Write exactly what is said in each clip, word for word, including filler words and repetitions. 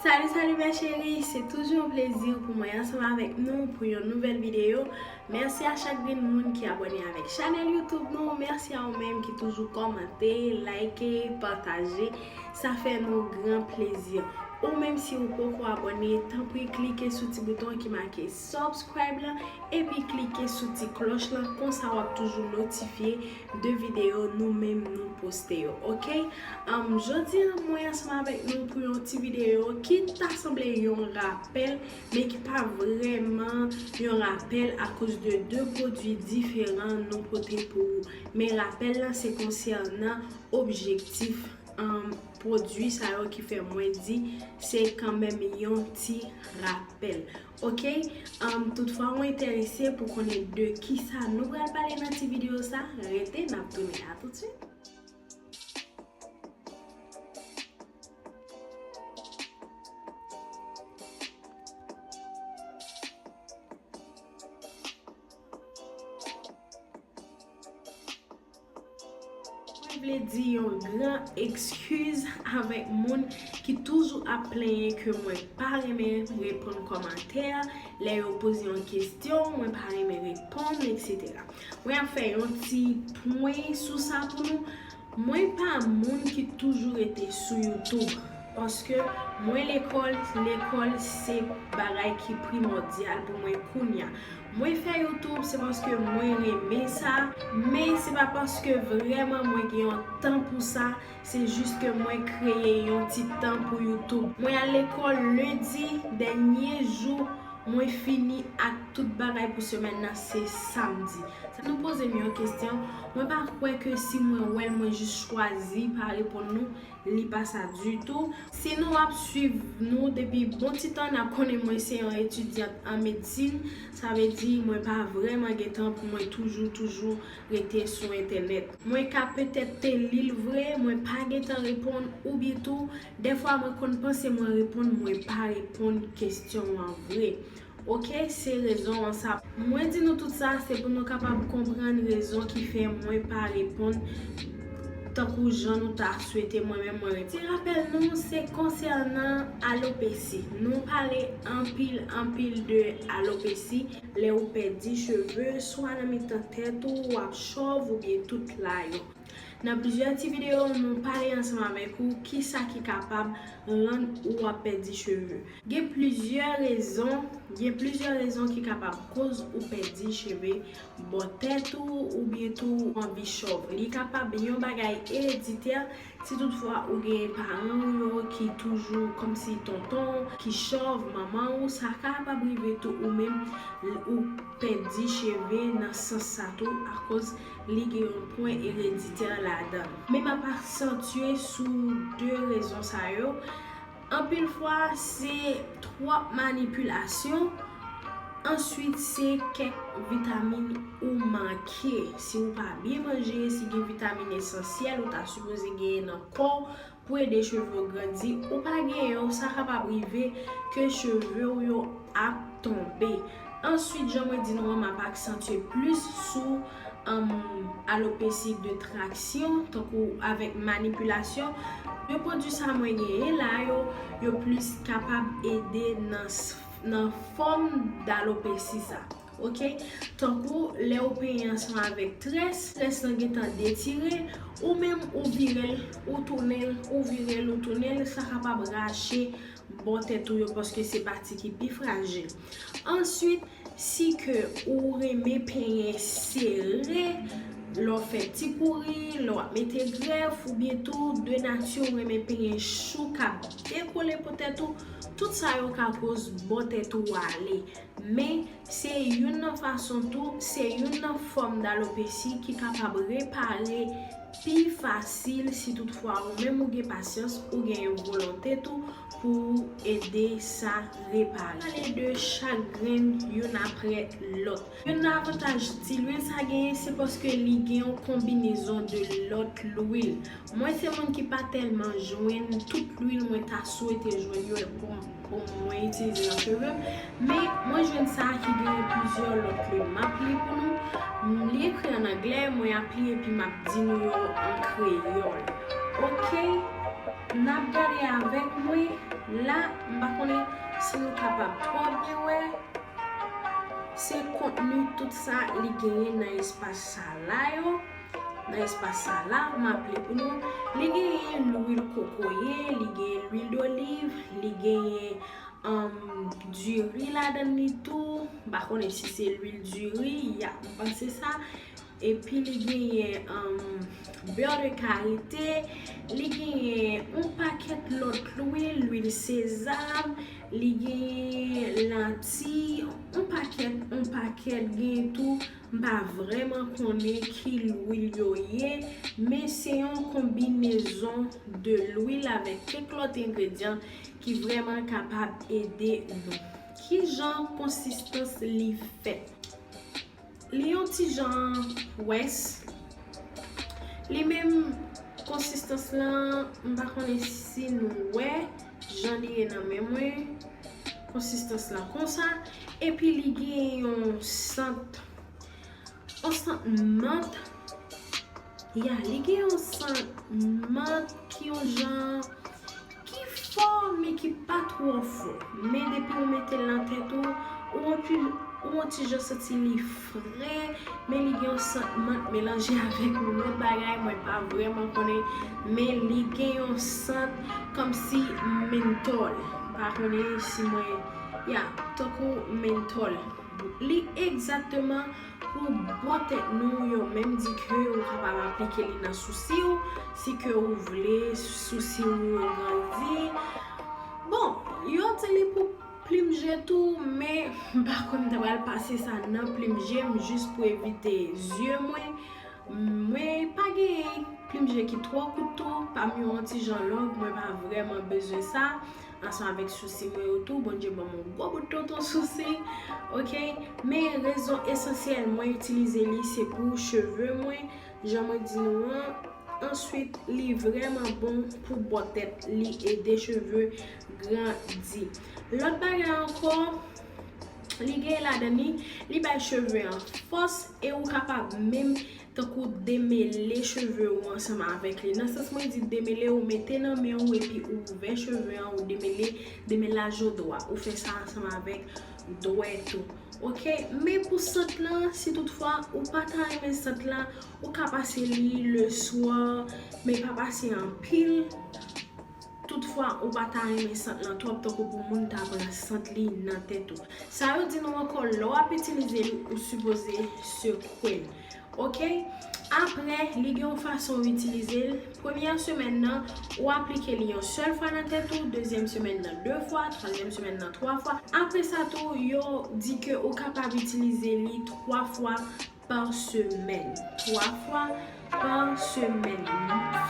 Salut, salut mes chéris, se toujou yon plezi pou mwen ansanm avèk nou pou yon nouvèl videyo. Mèsi a chak grenn moun ki abòne avèk chanèl YouTube nou. Mèsi a ou menm ki toujou kòmante, like, pataje. Sa fè nou gran plezi. Ou menm si ou poko abòne, tanpri klike sou ti bouton ki make subscribe la, epi klike sou ti klòch lan, konsa w ap toujou notifye de videyo nou menm nou poste yo, oke? Anm, jodi a, mwen ansanm avèk nou pou yon ti videyo ki ta sanble yon rapèl, men ki pa vrèman yon rapèl akoz de de pwodui diferan nou pote pou ou. Men rapèl lan se konsènan objektif, anm, pwodui sa yo ki fè mwen di se kanmenm yon ti rapèl. Oke? Anm, toutfwa ou enterese pou konnen de kisa nou pral pale nan ti videyo sa, rete, n ap tounen. A toutswit. Mwen vle di yon gran ekskiz avèk moun ki toujou ap plenyen ke mwen pa renmen reponn kòmantè. Lè yo poze yon kesyon, mwen pa renmen reponn, etsetera. Mwen ap fè yon ti pwen sou sa pou nou. Mwen pa moun ki toujou rete sou YouTube, paske mwen lekòl, lekòl se bagay ki primòdyal pou mwen kounya. Mwen fè YouTube, se paske mwen renmen sa, men se pa paske vrèman mwen gen yon tan pou sa, se jis ke mwen kreye yon ti tan pou YouTube. Mwen al lekòl lendi, dènye jou, mwen fini ak tout bagay pou semèn nan, se samdi. Sa nou poze m yon kesyon, mwen pa kwè ke si mwen wè l, mwen jis chwazi pa reponn nou, li pa sa ditou. Si nou ap swiv nou depi bon ti tan, n ap konnen mwen se yon etidyant an medsin. Sa vle di mwen pa vrèman gen tan pou mwen toujou, toujou rete sou entènèt. Mwen ka petèt te li l vre, mwen pa gen tan reponn, oubyen tou, dèfwa mwen konn panse mwen reponn, mwen pa reponn kesyon an vre. Oke, se rezon an sa. Mwen di nou tout sa, se pou nou kapab konprann rezon ki fè mwen pa reponn tankou jan nou ta swete mwen menm mwen reponn. Ti rapèl nou, se konsènan alopesi. Nou pale anpil, anpil de alopesi. Lè ou pèdi cheve, swa nan mitan tèt ou, w ap chòv oubyen tout la yo. Nan plizyè ti videyo, nou pale ansanm avèk ou kisa ki kapab rann ou ap pèdi cheve. Gen plizyè rezon, gen plizyè rezon ki kapab koz ou pèdi cheve bò tèt ou, oubyen tou ou anvi chòv. Li kapab yon bagay ereditè, si toutfwa ou gen paran w yo ki toujou kòmsi tonton w, ki chòv, manman w, sa kapab rive tou ou menm ou pèdi cheve nan sans sa tou, akoz li gen yon pwen ereditè ladan l. Men m ap aksantye sou de rezon sa yo. Anpil fwa, se twòp manipilasyon. Answit, se kèk vitamin ou manke. Si ou pa byen manje, si gen vitamin esansyèl ou ta sipoze genyen nan kò w pou ede cheve w grandi, ou pa genyen yo, sa kapab rive ke cheve w yo ap tonbe. Answit, jan mwen di nou an, m ap aksantye plis sou, anm, alopesi de traksyon, tankou avèk manipilasyon. De pwodui sa mwen genyen la yo, yo plis kapab ede nan s-, nan fòm dalopesi sa. Oke? Tankou lè ou penyen ansanm avèk très, très lan gentan detire, ou menm ou vire l, ou tounen l, ou vire l, ou tounen l, sa kapab rache bò tèt ou yo, paske se pati ki pi frajil. Answit, si ke ou renmen penyen sere, lè w fè ti kouri, lè w ap mete grèf, oubyen tou de nati ou renmen penyen chou k ap dekole pou tèt ou, tout sa yo ka koz bò tèt ou ale. Men, se youn nan fason tou, se youn nan fòm dalopesi ki kapab repare pi fasil si toutfwa ou menm ou gen pasyans, ou gen yon volonte tou pou ou ede sa repare. Pale de chak grenn youn aprè lòt. Youn nan avantaj ti lwil sa genyen, se paske li gen yon konbinezon de lòt lwil. Mwen se moun ki pa tèlman jwenn tout lwil mwen ta swete jwenn yo pou m, pou mwen itilize nan cheve m, men mwen jwenn sa a ki genyen plizyè lòt lwil. M ap li pou nou, m, li ekri an anglè, mwen ap li epi m ap di nou yo an kreyòl. Oke, n ap gade avèk mwen. La, m pa konnen si nou kapab twò byen wè, se kontni tout sa li genyen nan espas sa la yo. Nan espas sa la, m ap li pou nou. Li genyen lwil kokoye, li genyen lwil doliv, li genyen um, diri ladan li tou. M pa konnen si se lwil diri, ya, m panse sa. Epi li genyen um, bè de karite, li genyen yon pakèt lòt lwil, lwil sezam, li genyen lanti, yon pakèt, yon pakèt, genyen tou. M pa vrèman konnen ki lwil yo ye, men se yon konbinezon de lwil avèk kèk lòt engredyan ki vrèman kapab ede nou. Kijan konsistans li fèt? Li yon ti jan pwès. Li menm konsistans lan, m pa konnen si nou wè jan li ye nan men mwen. Konsistans lan konsa. Epi li gen yon sant, yon sant mant. Ya, li gen yon sant mant ki yon jan, ki fò, men ki pa twò fò. Men depi ou mete l nan tèt ou, ou yon ti, ou yon ti jan santi li fre, men li gen yon sant mant melanje avèk yon lòt bagay, mwen pa vrèman konnen, men li gen yon sant kòmsi mentòl. M pa konnen si mwen, ya, tankou mentòl. Li egzakteman pou bò tèt nou, yo menm di ke ou kapab aplike li nan sousi w, si ke ou vle sousi w yo grandi. Bon, yo di li pou plim je tou, men m pa konn m ta pral pase sa nan plim je m jis pou evite zye mwen. Mwen pa gen plim je ki twò kout tou, pa m yo yon ti jan long, mwen pa vrèman bezwen sa. Ansanm avèk sousi mwen yo tou, Bondye ban m yon gwo bout tonton sousi, oke? Men rezon esansyèl mwen itilize li, se pou cheve mwen, jan mwen di nou an. Answit, li vrèman bon pou bò tèt, li ede cheve grandi. Lòt bagay ankò, li gen ladan li, li bay cheve an fòs e ou kapab menm tankou demele cheve ou ansanm avèk li. Nan sans mwen di demele, ou mete nan men ou epi ou ouvè cheve an, ou demele, demelaj ou dwa. Ou fè sa ansanm avèk dwèt ou. Oke, men pou sant lan, si toutfwa ou pa ta renmen sant lan, ou ka pase li le swa, men pa pase anpil. Toutfwa, ou pa ta renmen sant lan twòp, tankou pou moun ta pran sant li nan tèt ou. Sa yo di nou ankò, lè w ap itilize li, ou sipoze sekwe l. Oke? Apre, li gen yon fason ou itilize l. Premyè semèn nan, ou aplike li yon sèl fwa nan tèt ou. Dezyèm semèn nan, de fwa. Twazyèm semèn nan, twa fwa. Apre sa tou, yo di ke ou kapab itilize li twa fwa pa semèn. Twa fwa pa semèn.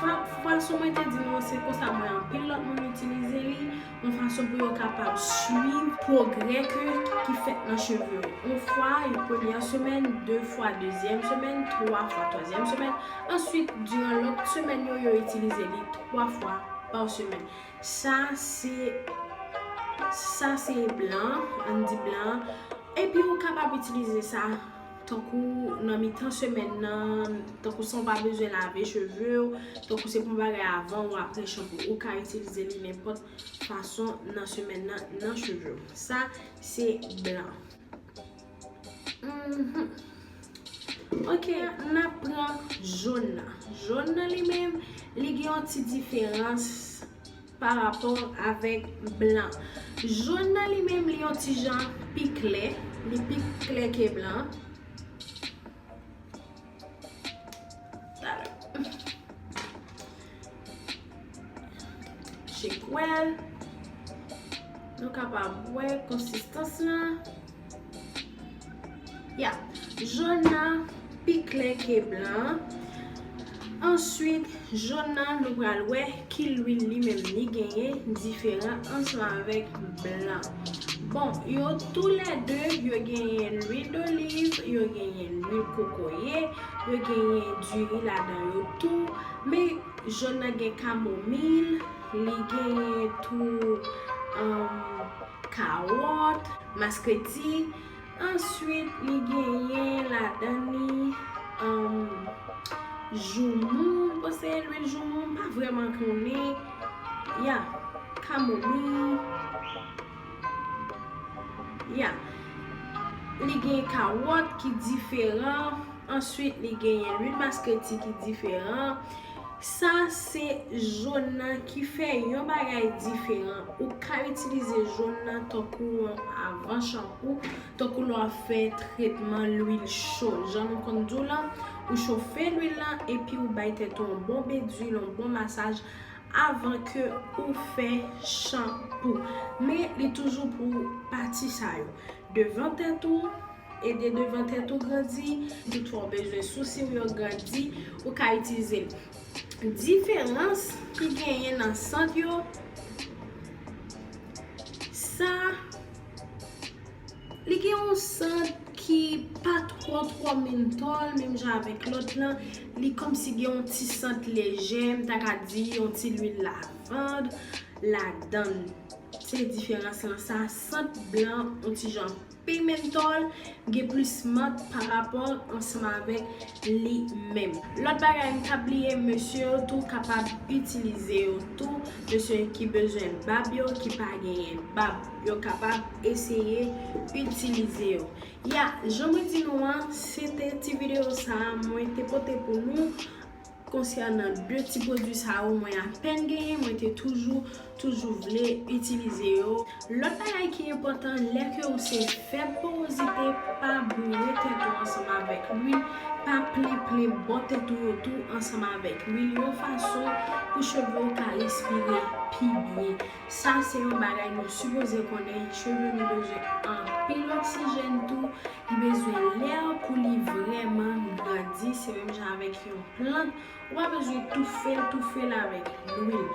Fa-, fason mwen te di nou an, se konsa mwen, anpil lòt moun itilize li, yon fason pou yo kapab swiv pwogrè ke, ki fèt nan cheve yo. Yon fwa, yon premyè semèn, de fwa, dezyèm semèn, twa fwa, twazyèm semèn. Answit, diran lòt semèn yo, yo itilize li twa fwa pa semèn. Sa se, sa se blan, ann di blan. Epi ou kapab itilize sa tankou nan mitan semèn nan, tankou san w pa bezwen lave cheve w, tankou se pou bagay avan ou apre chanpo. Ou ka itilize li nenpòt fason nan semèn nan, nan cheve w. Sa se blan. Mhm. Oke, n ap pran jòn nan. Jòn nan li menm, li gen yon ti diferans pa rapò avèk blan. Jòn nan li menm, li yon ti jan pi klè, li pi klè ke blan. Talè. Chek wè l. Nou kapab wè konsistans lan. Ya, jòn nan pi klè ke blan an. Answit, jòn nan, nou pral wè ki lwil li menm li genyen diferan ansanm avèk blan. Bon, yo toulède, yo genyen lwil doliv, yo genyen lwil kokoye, yo genyen diri ladan yo tou, men jòn nan gen kamomil, li genyen tou, um, kawòt, maskreti. Answit, li genyen ladan li, um, joumou, m panse lwil joumou, m pa vrèman konnen. Ya, kamomi. Ya. Li gen kawòt ki diferan. Answit, li genyen lwil maskreti ki diferan. Sa se jòn nan ki fè yon bagay diferan. Ou ka itilize jòn nan tankou yon avan chanpou, tankou lè w ap fè tretman lwil cho. Jan nou konn di w lan, ou chofe lwil lan epi ou bay tèt ou yon bon bed lwil, yon bon masaj avan ke ou fè chanpou. Men li toujou pou pati sa yo. Devan tèt ou, ede devan tèt ou grandi. Toutfwa w bezwen sousi w yo grandi, ou ka itilize l. Diferans ki genyen nan sant yo, sa, li gen yon sant ki pa twò, twò mentòl, menm jan avèk lòt lan. Li kòmsi gen yon ti sant lejè, m ta ka di yon ti lwil lavand ladan l. Se diferans lan sa, sant blan, yon ti jan pi mentòl, gen plis mant pa rapò ansanm avèk li menm. Lòt bagay m t ap bliye, mesye yo tou kapab itilize yo tou. Mesye ki bezwen bab yo, ki pa genyen bab, yo kapab eseye itilize yo. Ya, jan mwen di nou an, se te ti videyo sa a mwen te pote pou nou konsènan de ti pwodui sa yo mwen apèn genyen, mwen te toujou, toujou vle itilize yo. Lòt bagay ki enpòtan, lè ke ou se fèb porozite, pa boure tèt ou ansanm avèk lwil, pa plen plen bò tèt ou yo tou ansanm avèk lwil, yon fason pou cheve w ka respire pi byen. Sa se yon bagay nou sipoze konnen, cheve nou bezwen anpil oksijèn tou, li bezwen lè pou li vrèman grandi, se menm jan avèk yon plant, ou pa bezwen toufe l, toufe l avèk lwil.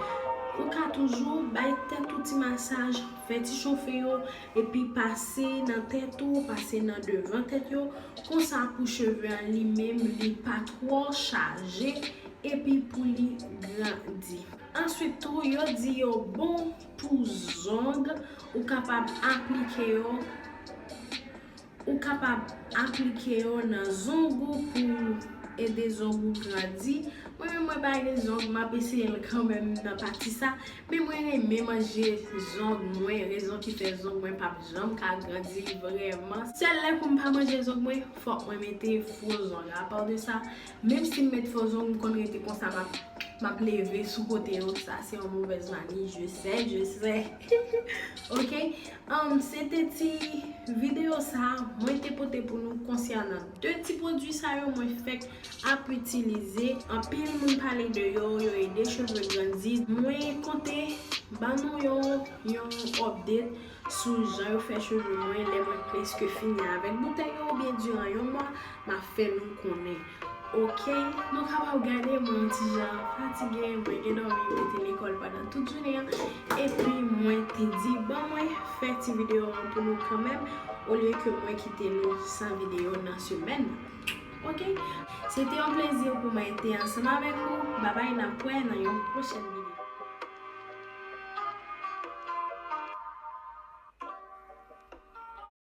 Ou ka toujou bay tèt ou ti masaj, fè ti chofe yo, epi pase nan tèt ou, pase nan devan tèt yo, konsa pou cheve an li menm, li pa twò chaje, epi pou li grandi. Answit tou, yo di yo bon pou zong, ou kapab aplike yo, ou kapab aplike yo nan zong ou pou ede zong ou grandi. Mwen menm mwen pa gen zong, m ap eseye l kanmenm nan pati sa, men mwen renmen manje zong mwen, rezon ki fè zong mwen p ap janm ka grandi vrèman. Sèl lè pou m pa manje zong mwen, fòk mwen mete fo zong. Apa de sa, menm si m met fo zong, m konn rete konsa, m ap, m ap leve sou kote yo. Sa se yon movèz mani, je sais, je sais. Ok? Um, se te ti videyo sa a mwen te pote pou nou konsènan de ti pwodui sa yo mwen fèk ap itilize. Anpil moun pale de yo, yo ede cheve grandi. Mwen konte ban nou yon, yon update sou jan yo fè cheve mwen lè mwen prèske fini avèk boutèy yo oubyen diran yon mwa, m ap fè nou konnen. Ok, nou kapab gade mwen yon ti jan fatige, mwen gen dòmi, mwen te lekòl pandan tout jounen an, epi mwen te di, ban mwen fè ti videyo an pou nou kanmenm, olye ke mwen kite nou san videyo nan semèn nan. Ok, se te yon plezi pou mwen te ansanm avèk ou. Babay, n ap wè nan yon pwochèn